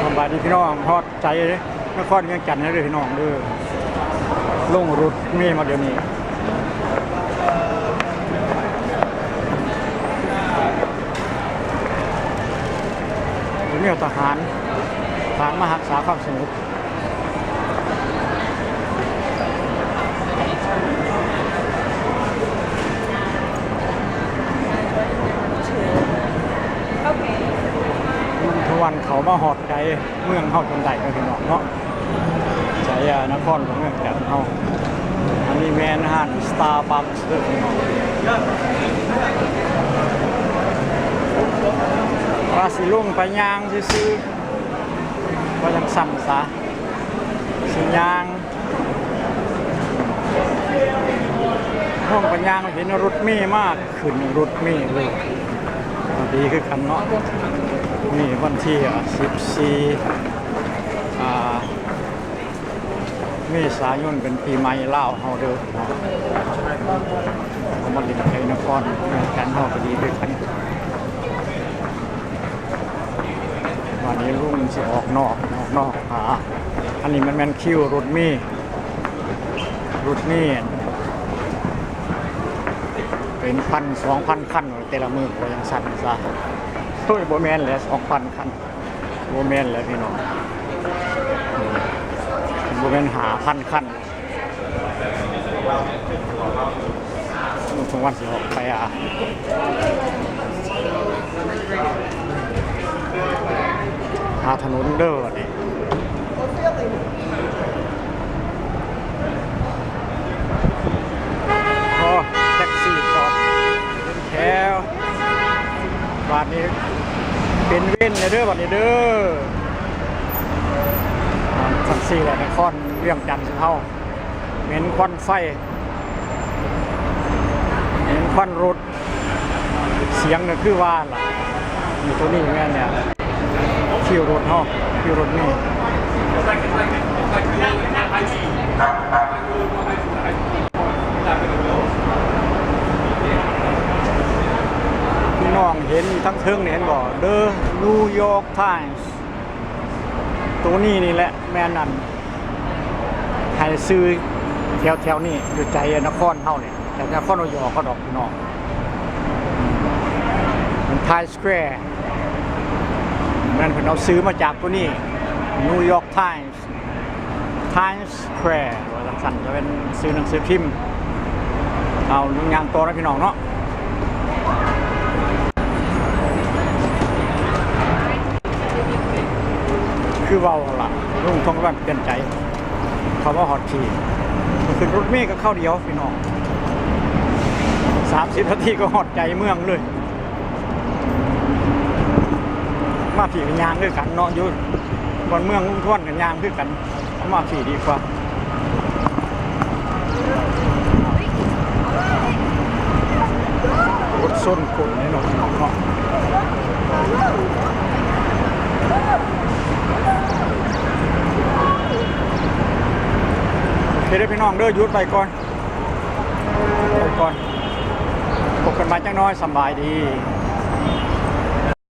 ສະບາຍດີພີ່ນ້ອງ ຮອດໃຈນະຄອນວຽງຈັນແລ້ວເດີພີ່ນ້ອງເດີ. ລົງລົດເມມາດຽວນີ້ ມີທະຫານ ທະຫານມາຮັກສາຄວາມສະຫງົບ. ເມືອງທວນເຂົ້າມາຮອດໃຈເມືອງເຮົາຈົນໄດ້ເນາະ ພີ່ນ້ອງເນາະ. ໄຊຍະນະຄອນຂອງເມືອງຈັນເຮົາ. ອັນນີ້ແມ່ນຮ້ານ Starbucks ເດີພີ່ນ້ອງ. ວ່າຊິລົງໄປຍ່າງຊື່ໆ ວ່າຈັ່ງຊັ້ນຊະ ຊິຍ່າງ ເຮົາກໍຍ່າງເຫັນລົດເມມາ ຂຶ້ນລົດເມເລີຍ. ກໍດີຄືກັນເນາະ. ນີ້ວັນທີ ອ່າ ສິບສີ່ ອ່າ ເມສາຍົນ ເປັນປີໃໝ່ລາວເຮົາເດີເນາະ. ເຮົາມາຫຼິ້ນໄຊນະຄອນ ວຽງຈັນເຮົາກໍດີຄືກັນ. ບາດນີ້ລຸງຊິອອກນອກ ອອກນອກຫາ. ອັນນີ້ມັນແມ່ນຄິວລົດເມ ລົດເມເປັນພັນສອງພັນຄັນແຕ່ລະມື້ ວ່າຈັ່ງຊັ້ນຊະ. ໂອ້ຍ ບໍ່ແມ່ນແຫຼະ ສອງພັນຄັນ ບໍ່ແມ່ນແຫຼະພີ່ນ້ອງ ບໍ່ແມ່ນຫ້າພັນຄັນ. ມື້ກາງວັນຊິອອກໄປ ອ່າ ຫາຖະໜົນເດີນີ້. ໂອ້ ແທັກຊີຈອດເປັນແຖວ. ບາດນີ້ເປັນເວນແລ້ວເດີ ບາດນີ້ເດີ. ອ່າ ຈັ່ງຊີ້ແຫຼະ ນະຄອນວຽງຈັນເຮົາ ເໝັນຄວັນໄຟ ເໝັນຄວັນລົດ ສຽງກໍຄືວ່າລະ. ນີ້ ໂຕນີ້ແມ່ນແຫຼະ ຄິວລົດເຮົາ ຄິວລົດນີ້. ພີ່ນ້ອງເຫັນຢູ່ທາງເທິງນີ້ ເຫັນບໍ່? The New York Times. ໂຕນີ້ນີ້ແຫຼະ ແມ່ນອັນ ໃຫ້ຊື່ແຖວໆນີ້ ຢູ່ໃຈນະຄອນເຮົານີ້ ແຖວນະຄອນນິວຢອກເຮົາດອກພີ່ນ້ອງ. ເປັນ Times Square ແມ່ນເພິ່ນເອົາຊື່ມາຈາກໂຕນີ້ New York Times, Times Square ວ່າຈັ່ງຊັ້ນ ຈະເປັນຊື່ໜັງສືພິມ. ເອົາ ລຸງຍ່າງຕໍ່ນະພີ່ນ້ອງເນາະ. ຄືເວົ້າຫັ້ນລະ ລຸງທອງວັນປ່ຽນໃຈ ເຂົ້າມາຮອດທີ່ ຂຶ້ນລົດເມກໍຄາວດຽວພີ່ນ້ອງ ສາມສິບນາທີກໍຮອດໃຈເມືອງເລີຍ. ມາພີ້ກໍຍ່າງຄືກັນເນາະ ຢູ່ບ້ານເມືອງລຸງທວນກໍຍ່າງຄືກັນ. ເອົາມາພີ້ດີກວ່າ ລົດຊົນຄົນນີ້ເນາະ ເນາະ. ໂອເຄເດີພີ່ນ້ອງເດີ ຢຸດໄວ້ກ່ອນ ໄວ້ກ່ອນ ພົບກັນໃໝ່ຈັກໜ້ອຍ ສຳບາຍດີ.